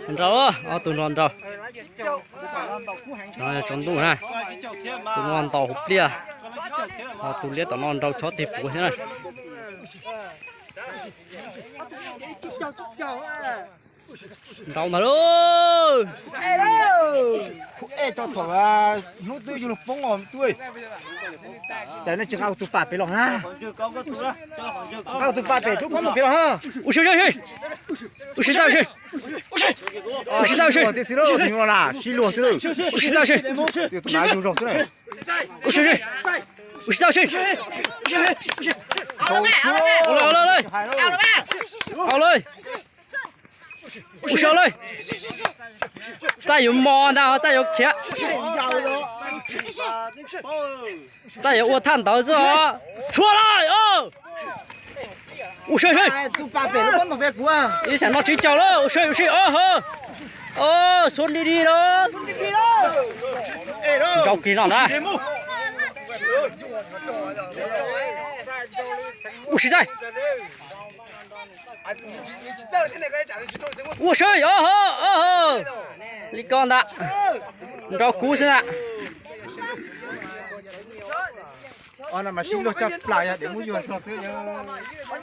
Nrau, ob tug no nrau. Tsaus ntuj na, tus no ntaus hauv pliaj, ho tus liab tom no nrau chob tig puav thiab na. Nrau ntag lauj. Ej, tau thaum hnub twb yug poob os tub. Cas nej tsis nqa tus pam pem los na? Nqa tus pam pem, tub poob tus pem los ha. Ua siab, ua siab, ua siab txaj ua siab. Ua siab txaj ua siab. Sib luag xwb. Ua siab txaj ua siab. Tus nav yug zog xwb na. Ua siab, ua siab txaj ua siab. Au lawm, au lawm, au lawm. Ua siab lawm. Txaj yuav mos ntag, txaj yuav khiav. Txaj yuav ua thaj ntawd xwb os. Tshuab lawm os. Ua siab, ua siab. Ib xeem no tsis caum lawm, ua siab, ua siab, o ho. O, xuab li li lawm. Nrau kis no na. Ua siab txaj. Ua siab, o ho, o ho. Li ko ntag. Nrau kuv xwb na.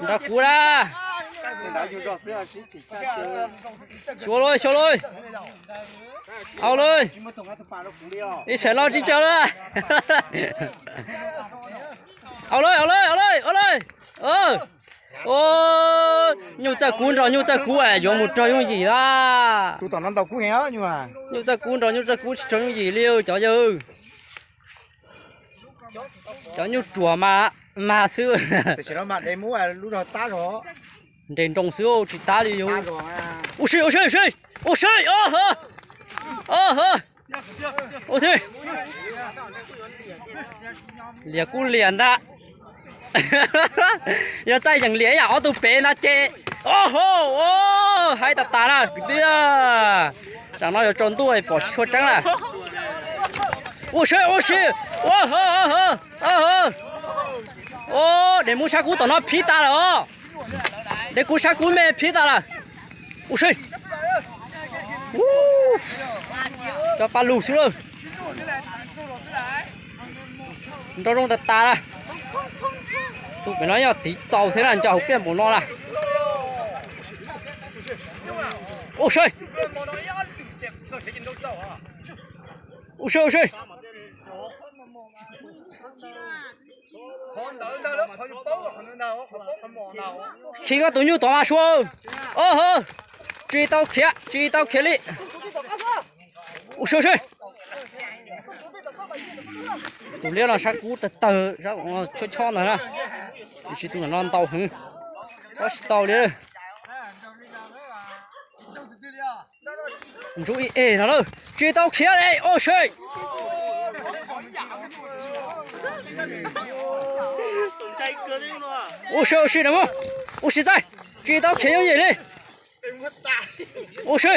Nrau kuv na. Xyuas lauj, xyuas lauj. Au lauj. Ib xeem no tsis caum lawm. Au lauj, au lauj, au lauj, au lauj. Nyuj txawj kuv nrog nyuj txawj kuv yuav mus raug yooj yim na. Tus tom no ntaus kuv heev, nyuj txawj kuv nrog nyuj txawj kuv tsis raug yooj yim li cov yawg. Cov nyuj ruam mas, mas xwb. Tam sim no mas de muab lub zog tab zog. Nres nroo xwb tsis tab li yus. Ua si, ua si, ua si, ua si, o ho, o ho, ua si. Liam kuj liam ntag. Yog txaij yeem liam ib yam ob tug pem no ces, o ho, o, haib tas tas na kwv tij. Tsam no yuav tsaus ntuj pom tsis tshua tseeb lawm. Ua si, ua si, o ho, o ho, o ho. O, de muab sab kub tom no phiv tas lawm os. De kuv sab kub me phiv tas lawm. Ua si. Cov paj lug xwb lawm. Nrau zoo tas tas na. Tus pem no yog tiv txaus thiab na, nco hauv pliaj npaum no na. Ua si. Ua si, ua si. Khi koj tus nyuj tod mas Sua. O ho, tsis tau khiav, tsis tau khiav li. Ua si, ua si. Tus liab no sab kub tawg tawg, sab no chob chob ntag na. Tiam sis tus no ntau heev, tab tsis tau li. Ntsuj ib eg no lawm, tsis tau khiav li, ua si. Ua si, ua si na, ua si txaij, tsis tau khiav yooj yim li. Ua si.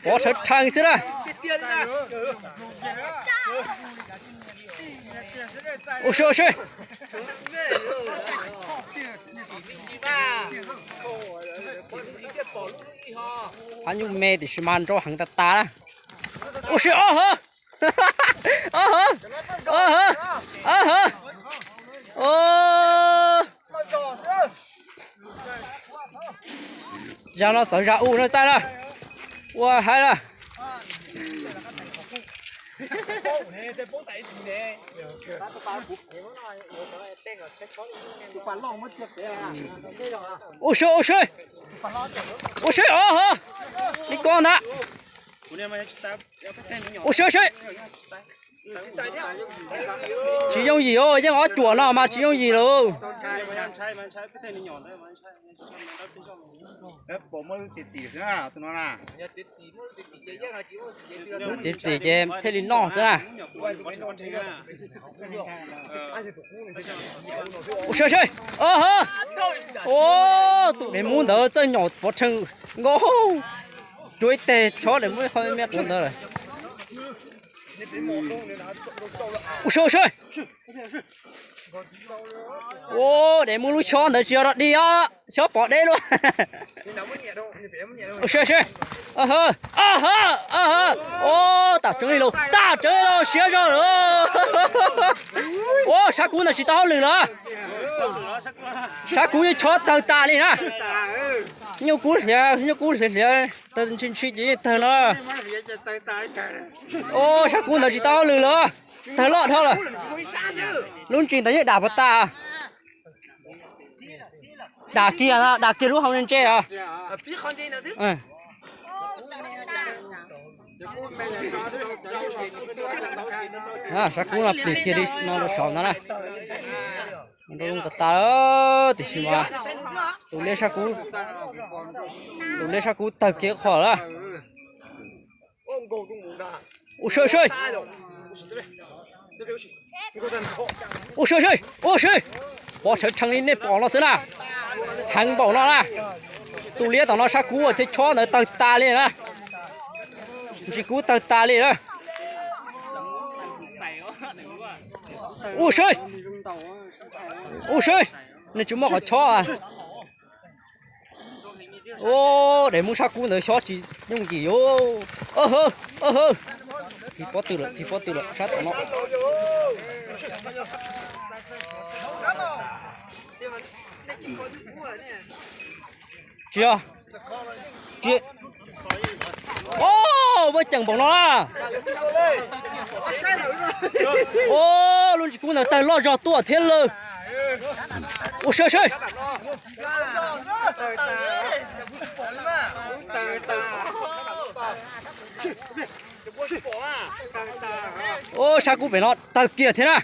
Pov tshawv rhees xwb na. Ua si, ua si. Hab nyuj me tiam sis mas nrau heev tas tas na. Ua si, o ho, o ho, o ho, o ho. Zag no txawv zag u no txaij na. Ua haib na. Ua si, ua si. Ua si, o ho. Li ko ntag. Ua si, ua si. Tsis yooj yim os, yeej ob cuam no mas tsis yooj yim lauj. Lub txiav txim ces thiaj li noj xwb na. Ua si, ua si. O ho. Tus dej mub ntawd txawj nyom pov rhees nkaus. Cuag ib teg tshob dej mub qhov me qhuav ntawd lawm. Ua si, ua si. Ua, Dev Muj lub chob ntawd tsis yog dog dig os, chob pom deb luaj. Sib, sib, ua, tam tseeb li lauj, tam tseeb li lauj, siab zog lawm. Ua, Sab Kub ntawd tsis tau hauj lwm lawm. Sab Kub yeej chob tawg tas li na. Nyuj Kub hliav, Nyuj Kub hliav hliav, tawg ntshi ntshi ces yeej tawg no. Ua, Sab Kub ntawd tsis tau hauj lwm lawm, tawg loj dhau lawm. Lub ntsis ntawd yeej dam puas tas. Dam kiag, dam kiag lub hau ntse os. Sab Kub no plig kiag li no rau saum ntawd na. Nroo tas tas, tiam sis mas tus liab Sab Kub, tus liab Sab Kub tawg kiag qhov lawm. Ua, sib, sib, ua, sib, sib, pov tshawv rhees li nej pom no xwb na. Heev npaum no na. Tus liab tom no Sab Kub ces chob ntawd tawg tas li na. Ntsis Kub tawg tas li na. Ua, sib, ua, sib, nws tsis muaj qhov chob. Ua, Dev Muj Sab Kub ntawd xyob tsis yooj yim os. Ua, hawb, ua, hawb. Tig pob tw lawm, tig pob tw lawm sab tom no. Tsis yog, tsis, o, muaj ceem npaum no na. O, lub ntsis kub ntawd tawg loj zog tuaj thiab lawm. Ua, sib, sib, o, sab kub pem no tawg kiag thiab na.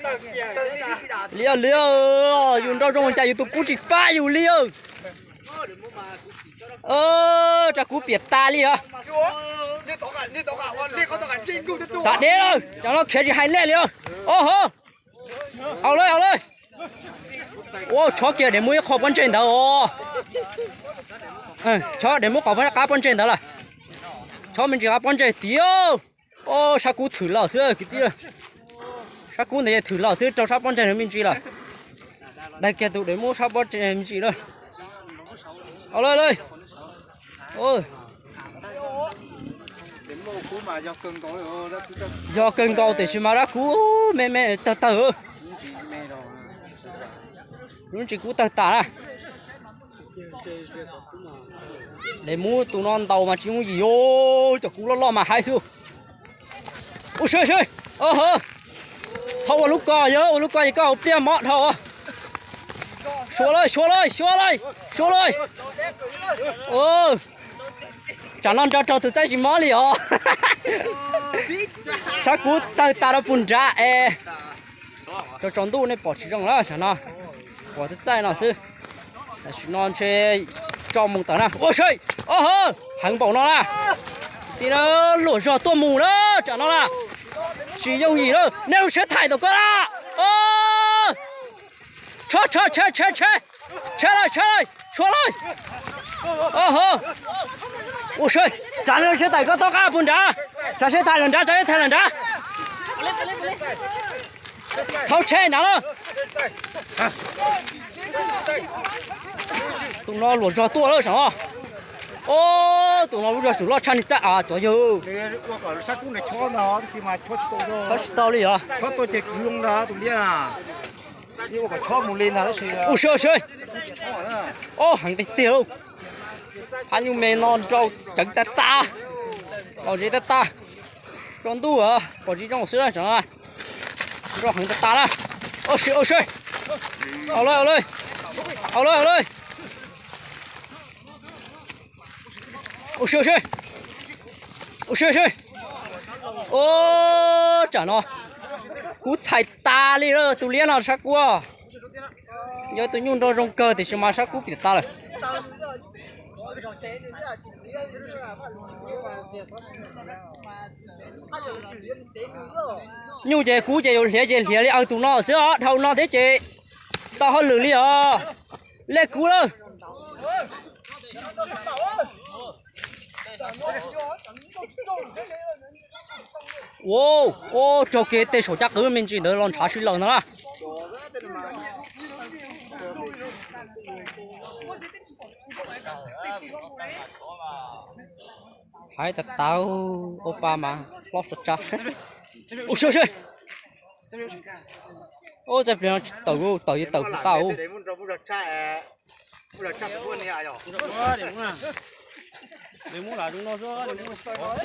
Liab, liab, yus nrau zoo cas yus tus kub tsis pab yus li. Rab kub piam tas li os. Txav deb lawm, cov no khiav tsis hais lej li. O ho, au lawm, au lawm. Ua, chob kiag Dev Muj ib qho pob ntseg ntawd os. Chob Dev Muj qhov qab pob ntseg ntawd lawm. Chob me ntsis qab pob ntseg tiag. O, sab kub thwm los xwb kwv tij. Sab kub ntawd thwm los xwb, raug sab pob ntseg ntawd me ntsis lawm. Daig kiag tus Dev Muj sab pob ntseg me ntsis lawm. Au lawm, au lawm. Yog kawg nkaus tiam sis mas rab kub me me tawg tawg. Lub ntsis kub tawg tas na. Dev Muj tus no ntaus mas tsis yooj yim os, cov kub loj loj mas haib xwb. Ua, sib, sib, o ho, txhob ua lub ko, yog ua lub ko ces koj hauv pliaj mob dhau. Suav lawm, suav lawm, suav lawm, suav lawm. Tsam no nrog raug tus txaij tsis mob li os. Sab kub tawg tas rau puag nrad es. Rau tsaus ntuj nej pom tsis zoo lawm, tsam no pom tus txaij no xwb. Tam sim no ntshe tso mus tawm na. Ua, sib, o ho, heev npaum no na. Tim no luam zog tuaj mus na, tsam no na. Tsis yooj yim lawm, nej lub siab thaim tom koj na. Tsho, tsho, tsho, tsho, tsho, tsho lawm, tsho lawm, tsho lawm. O ho, ua, sib, tsav siab thaim koj txoj qab puag nrad. Tsav siab thaim lawm nrad, tsav siab thaim lawm nrad. Thaub tsheb nrad lawm. Tus no luam zog tuaj lawm sav os. O, tus no lub zog tseem loj tshaj niag txaij av cov yawg. Tsis tau li os. Ua, sib, sib, o, heev tiag tiag. Hab nyuj me no nrau ceev tas tas, los zes tas tas. Tsaus ntuj pom tsis zoo xwb na, nrau heev tas tas na. Ua, sib, ua, sib, au lawm, au lawm, au lawm, au lawm. Ua, sib, sib, ua, sib, sib, o, tsam no kub txhais tas li lawm, tus liab no sab kub. Yog tus nyuj nrau zoo kawg tiam sis mas sab kub piam tas lawm. Nyuj ces kub ces yus hliav ces hliav li aws tus no xwb os, dhau no thiab ces tau hauj lwm li os. Lej kub lawm. Ua, ua, raug kiag tej saum caj qwb me ntsis ntawd los ntshav si lawm no na. Hais tas tas, ua pa mas hlob tsa tsa. Ua sib sib. Ua txaj pliag no tsis tawm, tawm yuav tawm puas tau.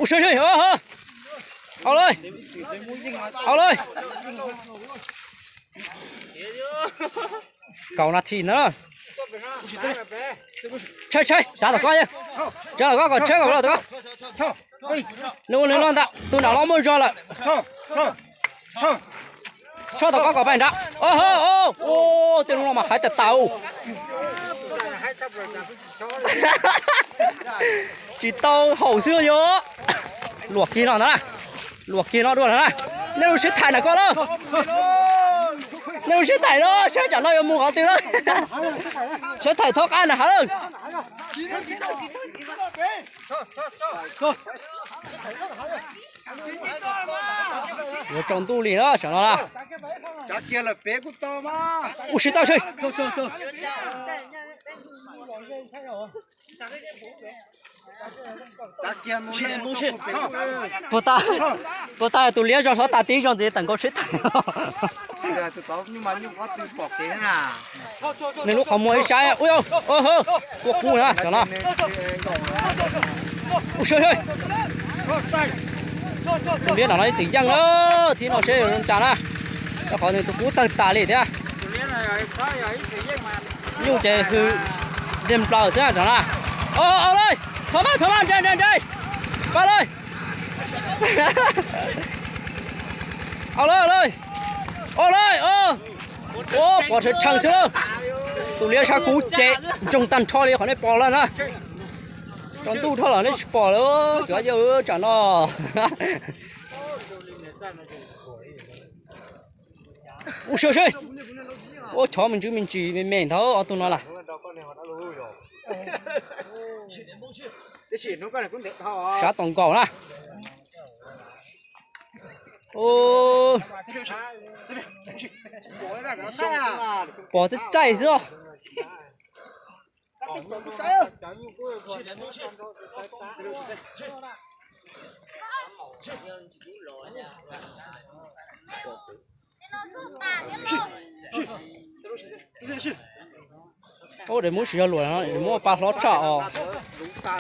Ua sib sib, au lawm, au lawm. Kaum nas this ntawd. Tsheb tsheb, tsav tom koj, tsav tom koj kom tsheb kom los tom koj. Nws ua nws no ntag, tus nram no muaj zog lawm. Tsheb tom koj kom pais nrad. Tej lub no mas hais tas tas. Tsis tau haum xwb yog. Luam kiag no ntag, luam kiag no dua na. Nej lub sib thaim na koj lawm. Nej lub sib thaim lawm, saib tsam no yuav mus qhov twg lawm. Sib thaim thaub qab na hav lawm. Yuav tsaus ntuj li na tsam no na. Ua sib txawj sib. Puas tas tus liab zog hlob tas tib zog ntxiv tawm nkaus sib thaim. Nws lub qhov muag ib sab, ua kub na tsam no. Ua sib sib. Tus liab no ib txwm yeej na, thib no seb zoo cas na. Rau qhov nws tus kub tawg tas li thiab. Nyuj ces hws deg nplaws xwb tsam na. Au lawm, txhob maj txhob maj, nres nres nres. Pab lawm. Au lawm, au lawm. Au lawm, au. Ua pom tshee tshee xwb lawm. Tus liab sab kub ces ntsoog tag nrho li qhov nej pom lawm na. Tsaus ntuj dhau lawm nej tsis pom lawm, cov yawg tsam no. Ua sib sib. Ua chov me ntsis me ntsis me me nthav ob tug no lawm. Sab txoos nkaus na. Pom txaij txaij xwb. Ub, Daim Muab tsis yog luam, Daim Muab pa hlob tshaj os.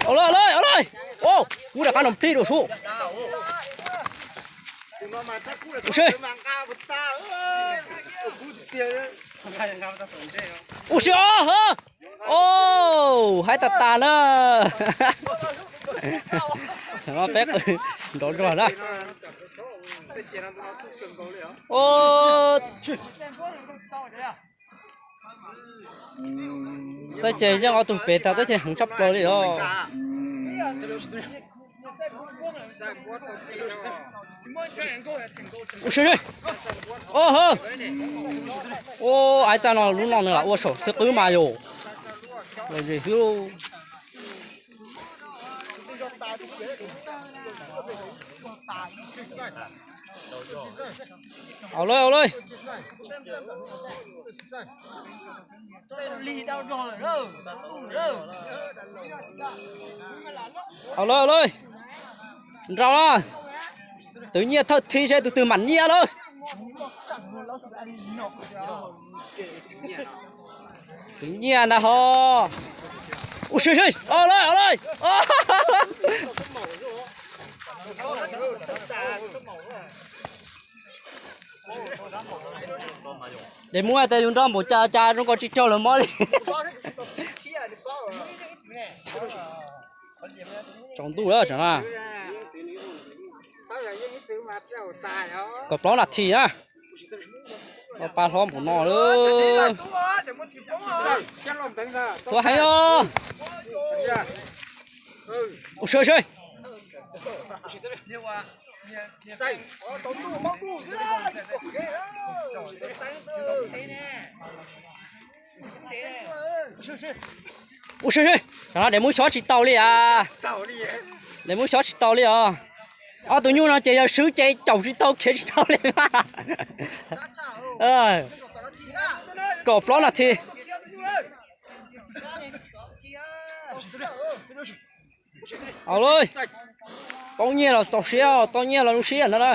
Au lawm, au lawm, au lawm. Ub, kub rov qab no plib rau sub. Ua si. Ua si os. Au, haib tag tas na. Peb qw nrov zog na. Txawj ces yeej ob tug pem tas txawj ces heev tshaj plaws li os. Ua si, ua hawb. Ua, aiv txaj no lub no nws lam ua saum xwb qwb mas yom. Los zem xwb. Au lawm, au lawm. Au lawm, au lawm. Nrau na. Twv nyiaj thawj thi seb tus twg mam nyiaj lawm. Twv nyiaj ntag ho. Ua si si, au lawm, au lawm. Daim Muab tias yus nrog npaum cas cas zoo nkaus tsis raug lawv mob li. Tsaus ntuj lawm tsam na. Kaum plaub nas this na. Ua pa hlob npaum no lawm. Tuav heev os. Ua si si. Ua si si, tam no Daim Muab xyov tsis tau li as. Daim Muab xyov tsis tau li os. Ob tug nyuj no ces yog swb ces caum tsis tau khiav tsis tau li mas. Kaum plaub nas this. Au lawm, poob nyiaj los txaus siab, poob nyiaj los zoo siab ntag na.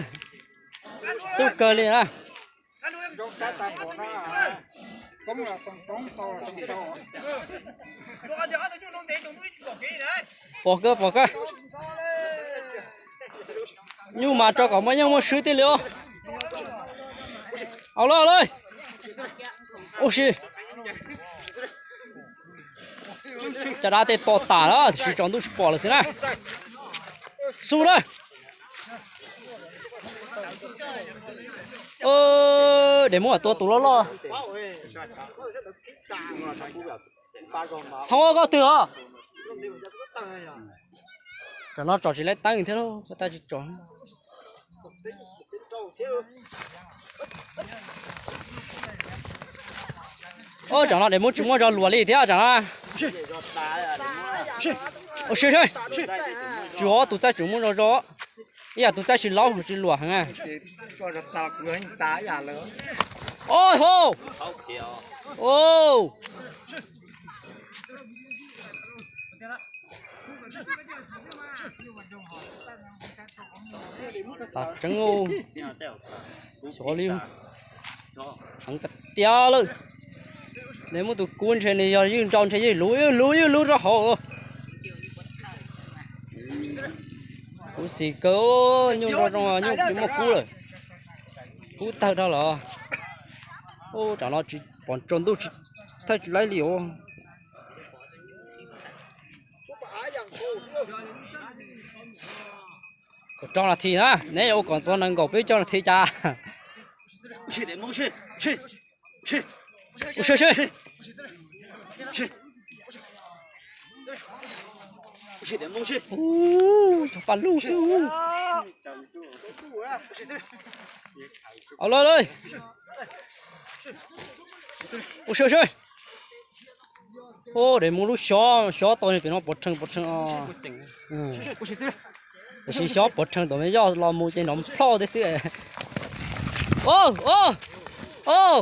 Xub kawg li na. Pom kawg, pom kawg. Nyuj mas rau kom muaj nyiaj muaj swb thiaj li os. Au lawm, au lawm. Ua si. Caj dab tej to tas lawm tiam sis tsaus ntuj tsis pom lawm xwb na. Xub na. Dev Hmoob tua tus loj loj. Thoob, koj twg os? Tam no tsom tsis laib teeb thiab, tab tsis tsom. Tam no Dev Hmoob tsis muaj zog luam li thiab tam no. Ua si, tsis ua tus txaij tseem muaj zog zog, ib yam tus txaij tsis laub tsis luam heev. Oj ho. Tas tseeb, xyov li, heev tiag tiag lawm. Nws muab tus kub ntshe nws yog ywj nrau ntshe ywj luv ywj luv ywj luv rau hauv. Kub xis kawg, nyuj nrau zoo nyuj tsis muaj kub lawm. Kub tawg dhau lawm. Ub, tam no tsis pom tsaus ntuj tsis thawj tsis laib li os. Kaum rau nas this na, neb yuav ua kom txog nees nkaum peb caug nas this cas. Ua si, si. Ub, tsov paj lug xwb. Au lawm, ua si, si. Ub, Dev Hmoob lub xyov, xyov tau pem no pov rhees pov rhees os. Tiam sis xyov pov rhees tom me yoj los mus ces nrov plhoj tib xwb. Au, au, au.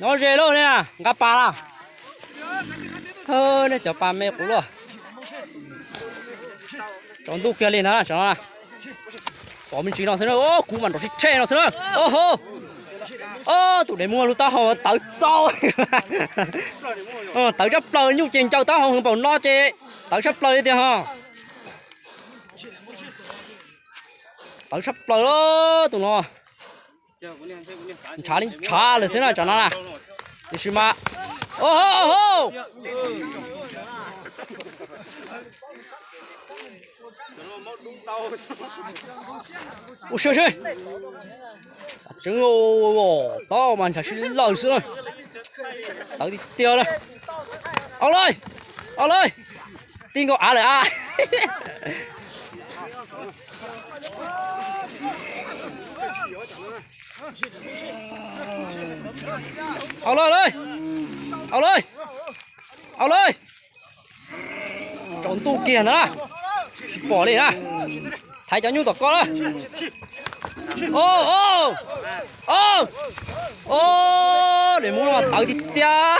Nyob ze lauj, nej nqa pas lawm. Nej cov pas me qub luaj. Tsaus ntuj kiag li ntag, tsaus no na. Pom me ntsis no xwb na, kuv mas nrov sib rhe no xwb na. Au ho, tus Dev Hmoob lub taub hau tawv txaus. Tawv tshaj plaws, nyuj ces ncaws taub hau heev npaum no ces tawv tshaj plaws li tiag ho. Tawv tshaj plaws tus no. Ntshav li ntshav lawm xwb na, tsam no na. Tiam sis mas, au ho, au ho. Ua si, si. Tseeb, taub mas ntshav sib laws xwb na. Tawv tiag tiag na. Au lawm, au lawm. Tib nkaus av lawm a. Au lawm, au lawm, au lawm. Tsaus ntuj kiag ntag na, tsis pom li na. Thaiv cov nyuj tom koj na. Au, au, au, au. Dev Hmoob no tawv tiag tiag.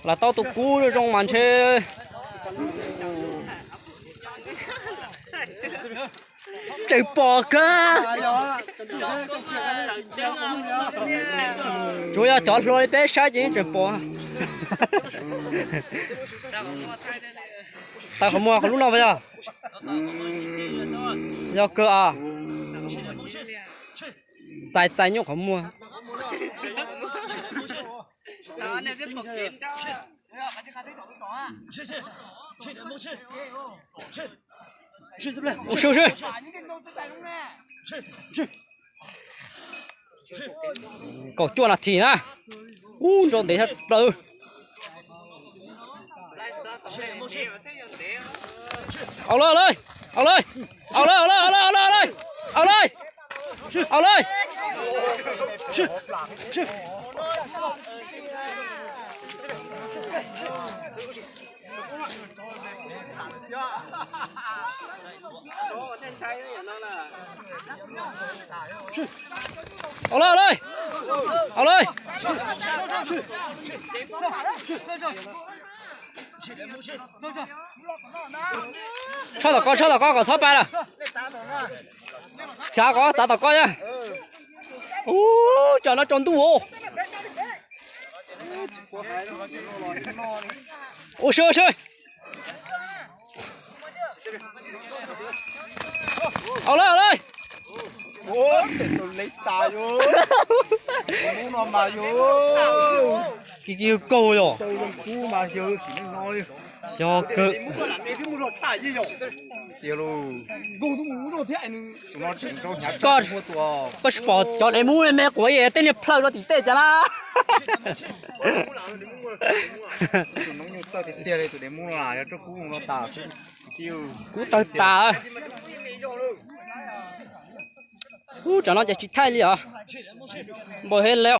Lam tau tus kub zoo mas ntshe tseem pom kawg. Tsuas yog cov hluas li peb saib ces yeej tseem pom. Tawv qhov muag qhov lub no puas yog? Yog kawg as. Txais txais nyuj qhov muag. Ua si, ua si. Kaum cuaj nas this na. Ub, nrau ntev thaj plaws. Au lawm, au lawm, au lawm, au lawm, au lawm, au lawm, au lawm, au lawm, au lawm. Au lawm, au lawm, au lawm. Tshaj tom ko, tshaj tom ko kom txhob pais lawm. Txav ko, txav tom ko na. Ub, tsam no tsaus ntuj os. Ua si, ua si. Au lawm, au lawm. Kis kis kaug yog. Yog kawg. Koj, koj tsis pom cov dev mub me quav es tej niag plhaw rau tim tej cas na. Kub tawg tas. Ub, tsam no ces tsis thaij li os. Npaum he le.